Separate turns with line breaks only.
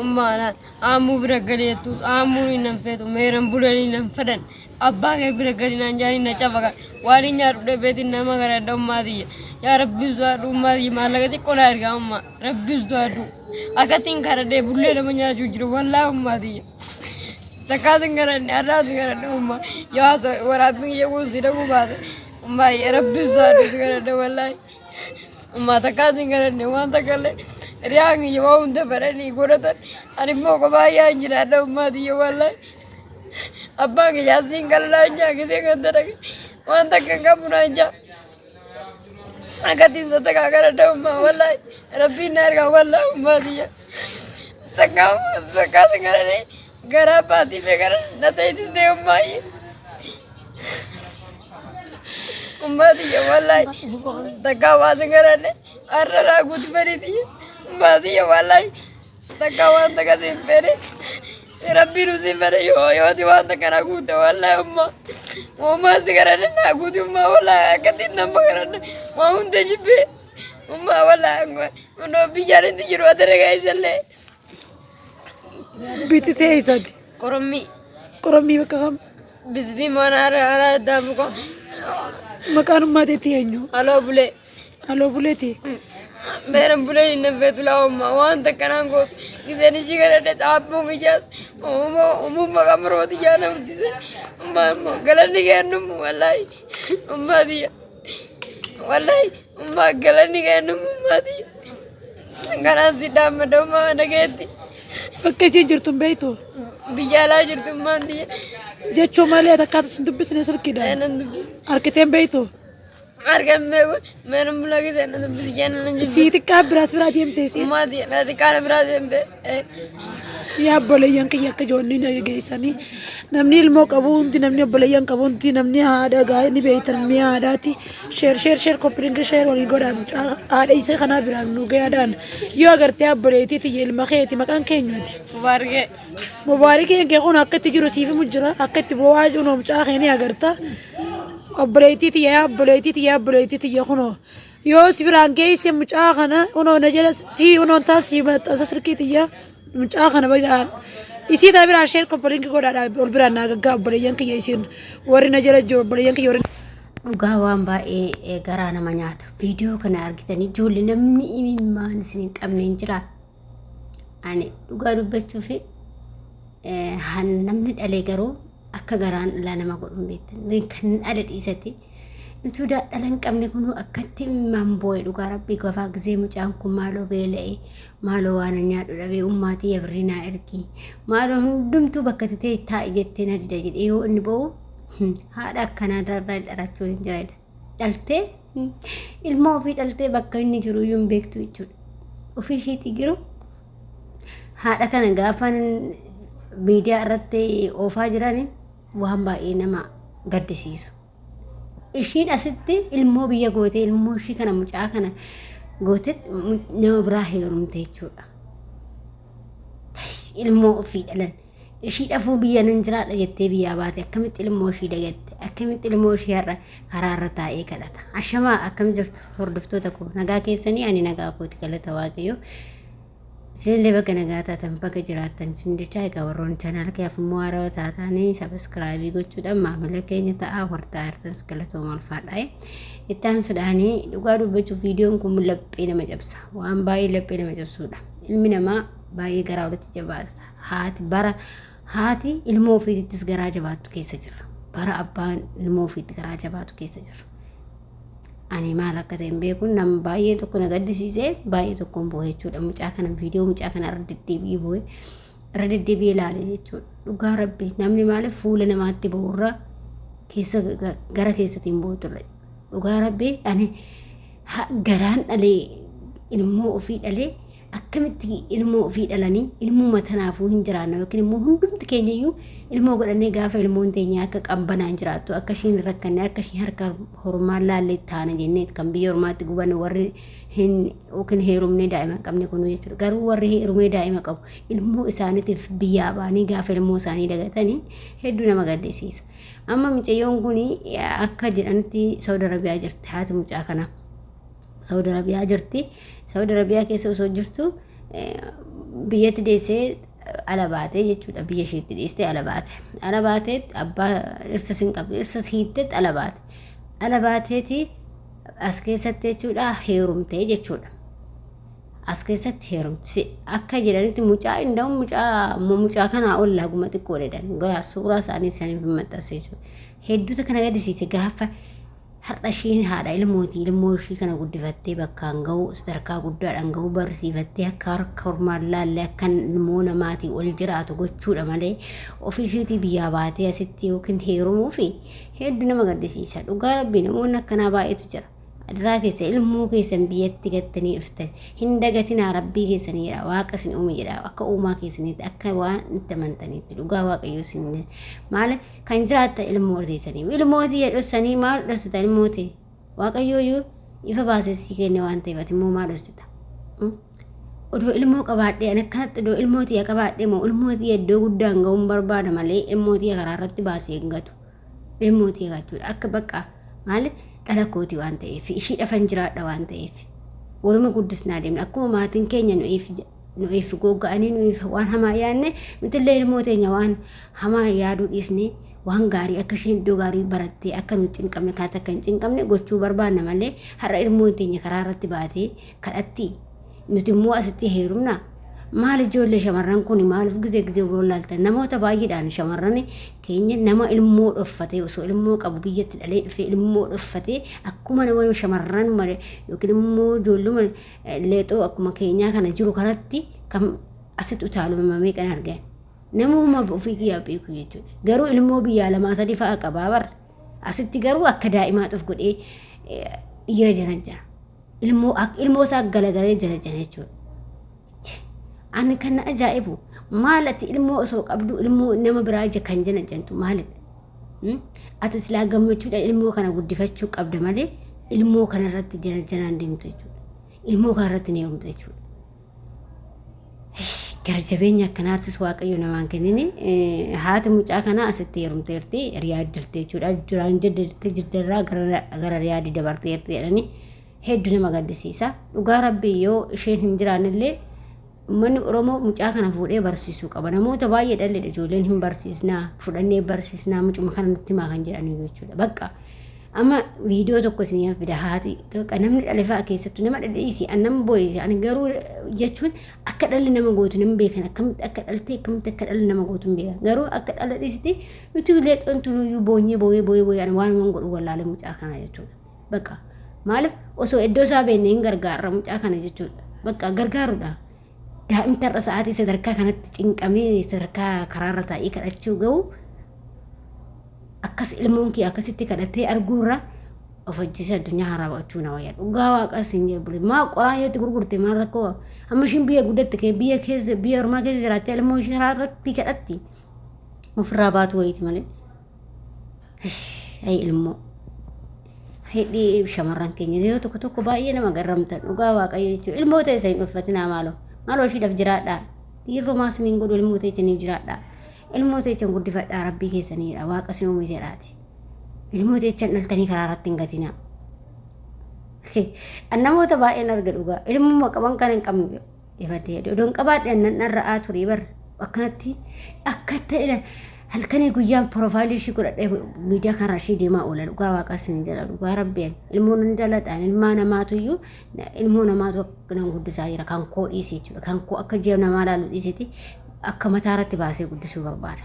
Ummaanaan aammuu bira gali jettuus aammuun hin nan feetu meeran bulanii nan fedhan abbaa kee bira gali naan jaanii na cafaqan waan hin nyaadhu dhabeetiin nama garadha ummaa tiyya yaa rabbi sodaadhu ummaa tiyya maallaqa xiqqoo naa ergaa ummaa rabbi sodaadhu akkattiin kadhadhee bullee nama nyaachuu jiru wallaahi ummaa tiyya takkaas hin kadhanne har'aas hin kadhadhe ummaa yoo waraabbiin kiyya kun si dhaguu baate ummaa rabbi sodaadhu si kadhadhe wallaahi. Ummaa takkaas hin kadhanne waan takka illee hiriyaan kiyya waa hunda fedhanii godhatan ani immoo kophaa yaa jiraadha ummaa tiyya wallaahi. Abbaan kiyya asiin gala naan jaa gisee kan dalage waan takka hin qabu naan jaa. Akkattiin sadaqaa kadhadha ummaa wallaahi rabbiin na argaa wallaahi ummaa tiyya. Takkaa takkaas hin kadhanne garaa abbaatii fi gara na ta'etis ta'e ummaa. Ummaa tiyya wallahi takkaa waa sin kadhanne har'a naa guuti fedhii tiyya. Ummaa tiyya wallahi takkaa waan takka sin fedhe rabbiin sin fedhe yoo yooti waan takka naa guute wallahi ummaa. Ummaa si kadhanne naa guuti ummaa wallahi akkattiin nama kadhanne waa hunda jibbee ummaa wallahi kunoo biyyaan itti jiru adara keessallee.
Bitti ta'e isaati.
Qorommii.
Qorommii bakka kam?
Bisitii mana haraa daabuqa.
Maqaan ummaa teetii eenyu?
Aloo bulee.
Aloo buleeti.
Beeran bulee hin feetu laa ummaa waan takka naan gootu. Giseen ishii kadhadhe xaabboon kiyyaas uumama qamrooti ijaa na guddise. Ummaa immoo galanni kennumu wallaahi ummaa tiyya. Wallaahi ummaa galanni kennumu ummaa tiyya. Kanaan si dhaammadha ummaa nageetti.
Bakka isiin jirtu hin beektu.
Biyya alaa jirtu ummaan tiyya.
Jechuu malee takkaata sin dubbisne silkiidhaan.
Nan dubbi.
Harkitee hin beektu.
Argan beeku meeran bulaa keessa na dubbisi jenna nan jibbe.
Sii xiqqaa biraas biraa deemte isiin.
Ummaa tiyya na xiqqaa na biraa deemte.
Yaa obboleeyyan kiyya akka ijoolleen dhageessanii namni ilmoo qabu hundi namni obboleeyyan qabu hundi namni haadha gaa ni beektan mi'a haadhaati sheer sheer sheer koppilingi sheer walii godhaa mucaa haadha isee kanaa biraan nu gayaadhaan yoo agartee obboleettii tiyya ilma keeti maqaan keenyuti.
Mubaarikee.
Mubaarikeen kee kun akka itti jiru siif himu jira akka itti boo'aa jiru mucaa kee ni agarta obboleettii tiyya yaa obboleettii tiyya obboleettii tiyya kunoo yoo si biraan geesse mucaa kana kunoo na jala si kunoo taa si maxxansa silkii tiyya mucaa kana biraan isii taa biraan sheer koppalinki godhaadha ol biraan naa gaggaa obboleeyyan kiyya isiin warri na jala jiru obboleeyyan kiyya warri
Dhugaa waan baay'ee garaa nama nyaatu. Viidiyoo kana argitanii ijoollee namni imimmaan isin hin qabne hin jiraa. Ani dhugaa dubbachuuf namni dhale garuu akka garaan dhalaa nama godhu hin beektan. Kan dhala dhiisate utuu dhala hin qabne kunuu akkatti imimmaan boo'e dhugaa rabbii gafaa gisee mucaan kun maaloo beela'e maaloo waan nyaadhu dhabee ummaatii yabrii naa ergi maaloo hundumtuu bakka titee taa'i jettee na dida jedhee yoo inni boo'u haadha akkanaa irraa dhalachuun hin jiredha. Dhaltee ilmoo ofii dhaltee bakka inni jiru iyyuu hin beektu jechuudha. Ofii ishiitii jiru haadha kana gaafa miidiyaa irratti oofaa jiran waan baay'ee nama gaddisiisu. Ishiin asitti ilmoo biyya gootee ilmoo ishii kana mucaa kana gootee nama biraa heerumte jechuudha. Ilmoo ofii dhalan. Ishii dhafuu biyya nan jiraadha jettee biyyaa baate akkamitti ilmoo ishii dagatte akkamitti ilmoo ishii har'a karaa irra taa'ee kadhata. Ashamaa akkam jirtu hordoftoota koo nagaa keessanii ani nagaa kooti galata waaqayyoo. Isinillee baga nagaa taatan baga jiraattan isin jechaa egaa warroonni chaanaal kiyyaaf immoo haarawaa taatanii sabiskiraayibii gochuudhaan maamila keenya ta'aa hortaa jirtanis galatooma ulfaadhaa. Itti aansuudhaanii dhugaa dubbachuuf viidiyoon kun laphee nama cabsa waan baay'ee laphee nama cabsuudha. Ilmi namaa baay'ee garaa walitti jabaata. Haati bara haati ilmoo ofiittis garaa jabaattu keessa jirra. Bara abbaan ilmoo ofiitti garaa jabaatu keessa jirra. Ani maal akka ta'e hin beeku nam baay'ee tokko na gaddisiise baay'ee tokkoon boo'e jechuudha. Mucaa kana viidiyoo mucaa kana irra deddeebi'ee boo'e irra deddeebi'ee ilaale jechuudha. Dhugaa rabbi namni maaliif fuula namaatti boo'urra keessa gara keessatiin boo'u turre. Dhugaa rabbi ani garaan dhalee ilmoo ofii dhalee Akkamitti ilmoo ofii dhalanii ilmuma tanaafuu hin jiraanna yookiin immoo hundumti keenya iyyuu ilmoo godhannee gaafa ilmoon teenya akka qabbanaan jiraattu akka ishiin hin rakkanne akka ishiin harka hormaan laallee taana jennee kan biyya hormaatti gubanne warri hin yookiin heerumnee daa'ima hin qabne kunuu jechuudha. Garuu warri heerumee daa'ima qabu ilmoo isaaniitiif biyyaa ba'anii gaafa ilmoo isaanii dagatanii hedduu nama gaddisiisa. Amma mucayyoon kun akka jedhanitti Saudi Arabiyaa jirti haati mucaa kanaa. Saudi Arabiyaa jirti. Saudi Arabiyaa keessa osoo jirtu Biyyatti deessee ala baatee jechuudha. Biyya isheetti dhiistee ala baate. Ala baatee abbaa dhirsa sin qabdu dhirsa hiittetti ala baate. Ala baateeti as keessatti jechuudha heerumtee jechuudha. As keessatti heerumti. Akka jedhanitti mucaa inda'u mucaa mucaa kanaa ol laguma xiqqoo jedhan. Suuraa isaanii isaaniif maxxanse jechuudha. Hedduuta kana gaddisiise gaafa har'a ishiin haadha ilmooti ilmoo ishii kana guddifattee bakkaan ga'u sadarkaa guddaadhaan ga'u barsiifattee akka harka ormaan laalle akka ilmoo namaatii ol jiraatu gochuudha malee ofii ishiitii biyyaa baatee asitti yookiin heerumuu fi hedduu nama gaddisiisa. Dhugaa rabbii namoonni akkanaa baay'eetu jira. Adiraa keessa ilmoo keessan biyyatti gattanii dhuftan hin dagatinaa rabbii keessanii jedha waaqa isin uume jedha akka uumaa keessaniitti akka waan itti amantaniitti dhugaa waaqayyoo isin maal kan jiraatta ilmoo teessanii ilmoo tiyya dhossanii maal dhossita ilmoo tee waaqayyoo iyyuu ifa baasee sii kenne waan ta'eef ati immoo maal dhossita odoo ilmoo qabaadhee ani akkanatti odoo ilmoo tiyya qabaadhee moo ilmoo tiyya iddoo guddaan ga'uun barbaada malee ilmoo tiyya karaa irratti baasee hin gatu. Ilmoo tiyya jechuudha akka bakka maaliif dhala kooti waan ta'eef ishii dhafan jiraadha waan ta'eef waluma guddisnaa deemna akkuma maatiin keenya nuyiif nuyiif gogga'anii nuyiif waan hamaa yaadne nutillee ilmoo teenya waan hamaa yaaduu dhiisne waan gaarii akka isheen iddoo gaarii barattee akka nu cinqamne kaata akka hin cinqamne gochuu barbaanna malee har'a ilmoon teenya karaa irratti baatee kadhatti nuti immoo asitti heerumna maal ijoollee shamarran kun maaliif gizee gizee wallaaltan namoota baay'eedhaan shamarran keenya nama ilmoo dhoffatee osoo ilmoo qabu biyyatti dhalee dhufee ilmoo dhoffatee akkuma nama shamarran malee yookiin immoo ijoolluma leexoo akkuma keenyaa kana jiru kanatti kan asitti utaalummaa meeqan argan namuma ofii kiyyaa beeku jechuudha garuu ilmoo biyyaa lamaa sadii fa'a qabaa barra asitti garuu akka daa'imaa xuf godhee dhiira jana jira. Ilmoo ilmoo isaa galagalee jana jana jechuudha. Ani kan na ajaa'ibu maal ati ilmoo osoo qabdu ilmoo nama biraa ija kan jana jantu maalidha? Ati silaa gammachuudhaan ilmoo kana guddifachuu qabda malee ilmoo kana irratti jana janaan deemtu jechuudha. Ilmoo kana irratti ni heerumtu jechuudha. Gara jabeenya akkanaattis waaqayyo namaan kennine haati mucaa kanaa asitti heerumteerti Riyaad jirti jechuudha. Duraan jirti jiddarraa gara Riyaadii dabarteerti jedhanii hedduu nama gaddisiisa. Dhugaa rabbii yoo isheen hin jiraannellee uummanni Oromoo mucaa kana fuudhee barsiisuu qaba. Namoota baay'ee dhalleedha ijoolleen hin barsiisnaa fudhannee barsiisnaa mucuma kana nutti himaa kan jedhanii jechuudha. Bakka Amma viidiyoo tokko isin fida haati namni dhale fa'a keessattuu nama dhadhiisi an nama boo'e ani garuu jechuun akka dhalli nama gootu nama beekan akkamitti akka dhaltee akkamitti akka dhalli nama gootu hin beekan garuu akka dhala dhiisiti nuti leexoon tunuyyuu boonyee boo'ee boo'ee boo'ee ani waan waan godhu wallaalee mucaa kana jechuudha bakka maaliif osoo iddoo isaa beekne hin gargaarra mucaa kana jechuudha bakka gargaaruudha daa'imti har'a sa'aatii sadarkaa kanatti cinqamee sadarkaa karaarra taa'ee kadhachuu ga'u akkas ilmoon kee akkasitti kadhatee arguurra of ajjeesee addunyaa haaraa baqachuu na wayya dhugaa waaqas hin jedhu maa qoraa yoo itti gurgurte maal rakkoo amma ishiin biyya guddatte kee biyya keessa biyya ormaa keessa jiraattee ilmoo ishee karaa irratti kadhatti ofirraa baatu wayiiti malee ay ilmoo hidhii shamarran keenya yeroo tokko tokko baay'ee nama garramtan dhugaa waaqayyo jechuudha ilmoo ta'e isa hin uffatinaa maaloo maaloo ishiidhaaf jiraadhaa dhiirrumaa isiniin godhu ilmoo ta'e isiniif jiraadhaa Ilmoo teechan guddifadhaa rabbii keessaniidha waaqa isin uume jedhaati. Ilmoo teechan dhaltanii karaa irratti hin gatinaa. An namoota baay'een arga dhugaa ilmuma qaban kan hin qabne ifatee odoon qabaadhe annan dharra'aa ture bar akkanatti akka ta'e halkanii guyyaan piroofaayilii ishii godhadhee miidiyaa kanarra ishii deemaa oola dhugaa waaqa isin jedha dhugaa rabbiin ilmoo nan jaaladhaan ilmaa namaatuyyuu ilmoo namaatu nan guddisaa jira kan koo dhiise jechuudha kan koo akka ji'a namaa laalu dhiiseti akka mataa irratti baasee guddisuu barbaada.